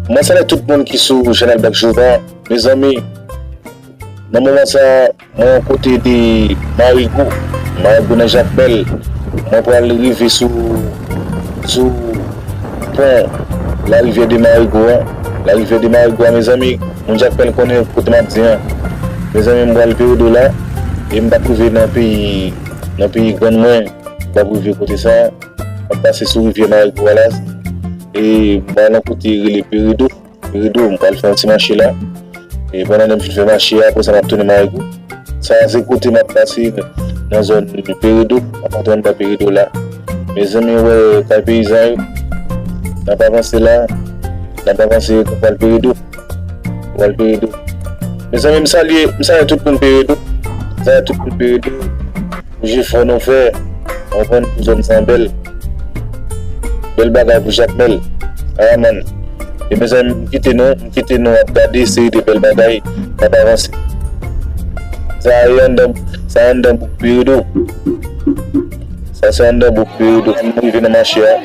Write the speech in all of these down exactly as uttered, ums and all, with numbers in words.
Mwen salye tout moun ki sou chanèl Black Jovan. Mezanmi, nan moman sa, mwen kote de Marigo, Marigo nan Jakmèl. Mwen pral rive sou, sou pon larivyè de Marigo a. Larivyè de Marigo a, mezanmi, moun Jakmèl konnen kote m ap di an. Mezanmi, m pral Peredo la, e m t ap rive nan peyi, nan peyi grann mwen, m t ap rive kote sa, m ap pase sou rivyè Marigo a la, e m pral nan kote rele Peredo. Peredo, m pral fè yon ti mache la. E pandan m fin fè mache a, apre sa m ap tounen Marigo. Sa a se kote m ap pase nan zòn Peredo, m ap antre anndan Peredo la. Mezanmi, wè kay peyizan yo. N ap avanse la, n ap avanse, nou pral Peredo. Nou pral Peredo. Mezanmi, m salye, m salye tout moun Peredo. M salye tout moun Peredo. Pou jefò nou fè, w konprann, pou zòn sa bèl. Bèl bagay pou Jakmèl. Ah, man. E mezanmi, m kite nou, m kite nou ap gade seri de bèl bagay k ap avanse. Sa a e anndan, sa a anndan bouk Peredo. Sa se anndan bouk Peredo. M rive nan mache a.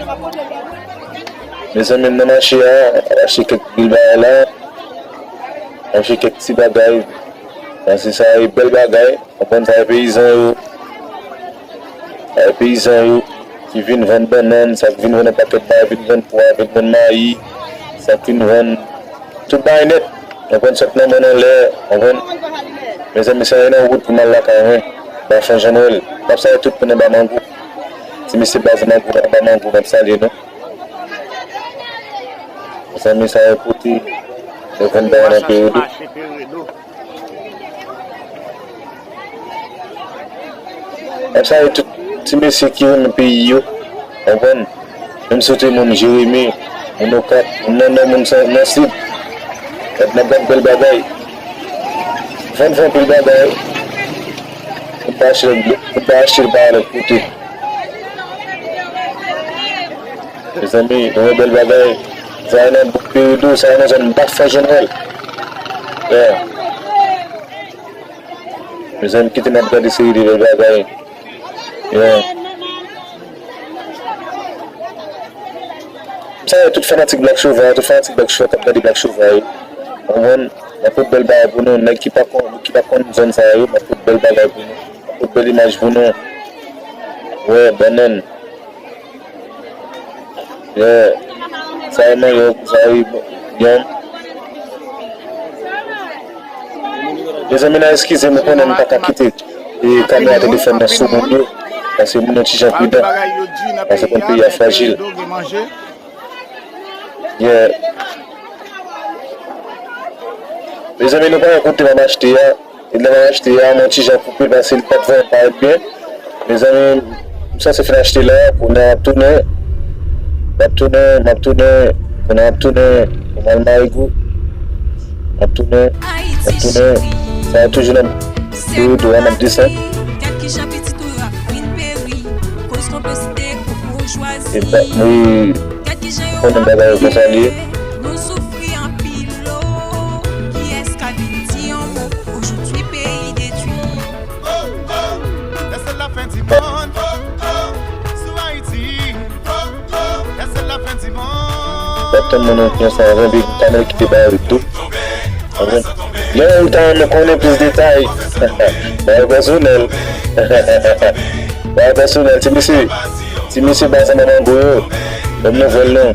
Mezanmi, m nan mache a, m ap achte kèk pil bagay la. M ap achte kèk ti bagay. Paske sa e bèl bagay. Konprann sa e peyizan yo. Sa e peyizan yo ki vin vann bannann, sa k vin vann yon pakèt bagay, vin vann pwa, vin vann mayi, sa k vin vann tout bagay nèt. Konprann, sòt nan mòn anlè, konprann. Mezanmi, sa e nan wout pou m al lakay mwen. Ba Fran Jan Nwèl. M ap salye tout moun anba mango. Ti mesye baz mango, anba mango, m ap salye nou. Mezanmi, sa e kote yo vann bagay nan Peredo. M ap salye tout ti mesye ki renmen peyi yo, konprann? Menm si w te moun Jeremi, moun Okap, moun nan, nan, moun sa, nan Sid. N ap, n ap gad bèl bagay. Vann, vann anpil bagay. Moun pa achte, moun pa achte l pa lòt kote. Mezanmi, nou wè bèl bagay. Sa a nan bouk Peredo, sa a nan zòn Ba Fran Jan Nwèl. Yeah. Mezanmi, kite m ap gade seri de bèl bagay. Yeah. M salye tout fanatik Black Jovan, tout fanatik Black Jovan k ap gade Black Jovan yo. Konprann? M ap pot bèl bagay pou nou, nèg ki pa konn, ki pa konn zòn sa yo, m ap pot bèl bagay pou nou. M ap pot bèl imaj pou nou. Wè, bannann. Yeah. Sa e manyòk, sa e yanm. Mezanmi, n a eskize m, ou konnen m pa ka kite e kamera telefòn nan sou moun yo, paske moun yo ti jan pridan, paske konn peyi a frajil. Yeah. Mezanmi, nou pa wè kote m ap achte a. E lè m ap achte a, m yon ti jan koupe l paske li pa t vrèman parèt byen. Mezanmi, m sanse fin achte la, kounye a m ap tounen. M ap tounen, m ap tounen, kounye a m ap tounen, pou m al Marigo. M ap tounen, m ap tounen. Sa a toujou nan Peredo a, m ap desann. E ba, wi, konnen bagay yo konsa l ye. Kiyès k ap di yon mo, ojodwi peyi detwi. Oh, oh, lè se la fen di monn, oh, oh, sou Ayiti, oh, oh, lè se la fen di monn. W ap tann moun nan konsa, anvan Big Kamel kite bagay tou. Anvan. Lè ou ta renmen konnen plis detay, bagay pèsonèl. Bagay pèsonèl, ti mesye, ti mesye baz nan mango yo. Ban m nouvèl non.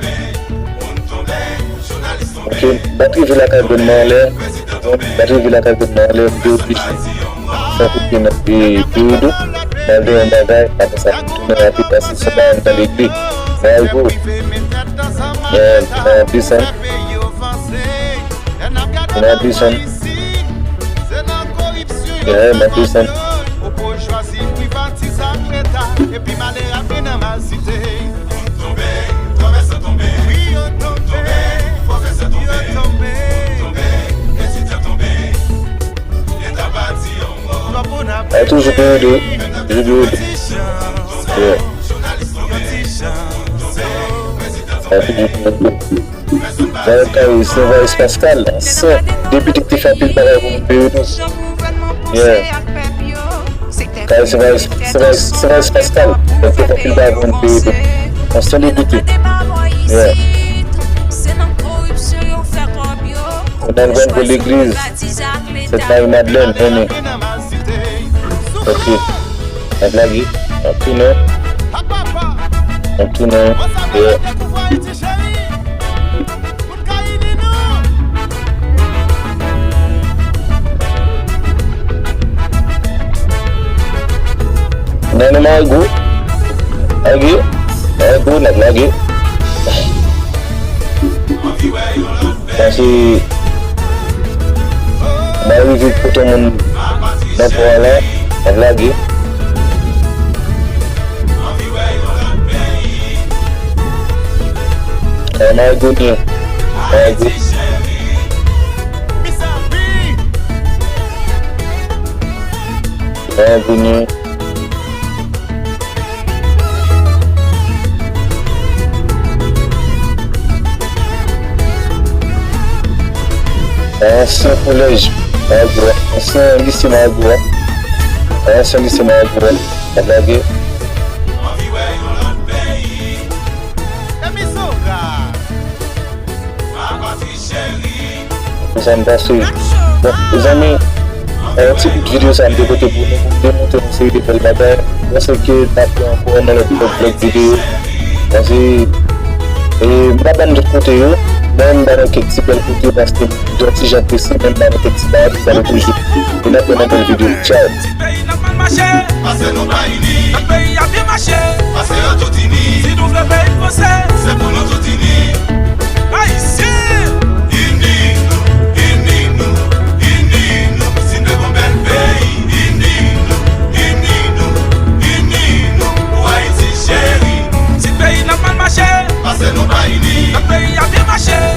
Ok, m pa t rive lakay grann mwen anlè. M pa t rive lakay grann mwen anlè, m te oblije fè kout pye nan Peredo. M al dèyè yon bagay, apre sa, m tounen rapid paske se yon bagay m t al regle. Marigo, yeah, m ap desann. M ap desann. Yeah, m ap desann. A toujou Peredo, toujou Peredo. Yeah. A toujou Peredo. Sa yo ka rele Saint Vaïs Pascal, san depi ki te fè anpil bagay pou moun Peredo. Yeah. Ka rele Saint Vaïs, Saint Vaïs, Saint Vaïs Pascal, li te fè anpil bagay pou moun Peredo. Yon sèl depite. Yeah. Se nan koripsyon yo N al pran pou legliz. Sent Mari Madlèn, vini. Ok. N ap lage. N ap tounen. N ap tounen. Yeah. Nan nou Margo. Lage. Margo, n ap lage. Pase m a rive kote moun nan pò a la, n ap lage. An Margo ni. Margo. An Margo ni. Ansyen kolèj Margo a, ansyen lise Margo a, ansyen lise Margo a, ap lage. Sa m pase. Bon, mezanmi, yon ti bout videyo sa m te pote pou nou, pou m demontre nou seri de bèl bagay. Mwen panse ke n ap gen ankò nan lòt, lòt, lòt videyo. Paske, e, m pa ban nou tout kote yo, men m ba nou kèk ti bèl kote paske m gen yon ti jan prese, men m ba nou kèk ti bagay pou sa nou toujou. E n ap wè nan bèl videyo. Tchaw! Ti peyi n ap mal mache. Pase nou pa ini. Lòt peyi ap byen mache. Pase yo tout ini. Si nou vle peyi n vanse. Se pou nou tout ini. Ayisyen. Ini nou, ini nou, ini nou. Si n vle gon bèl peyi. Ini nou, ini nou, ini nou. Pou Ayiti cheri. Ti peyi n ap mal mache. Pase nou pa ini. Lòt peyi ap byen mache.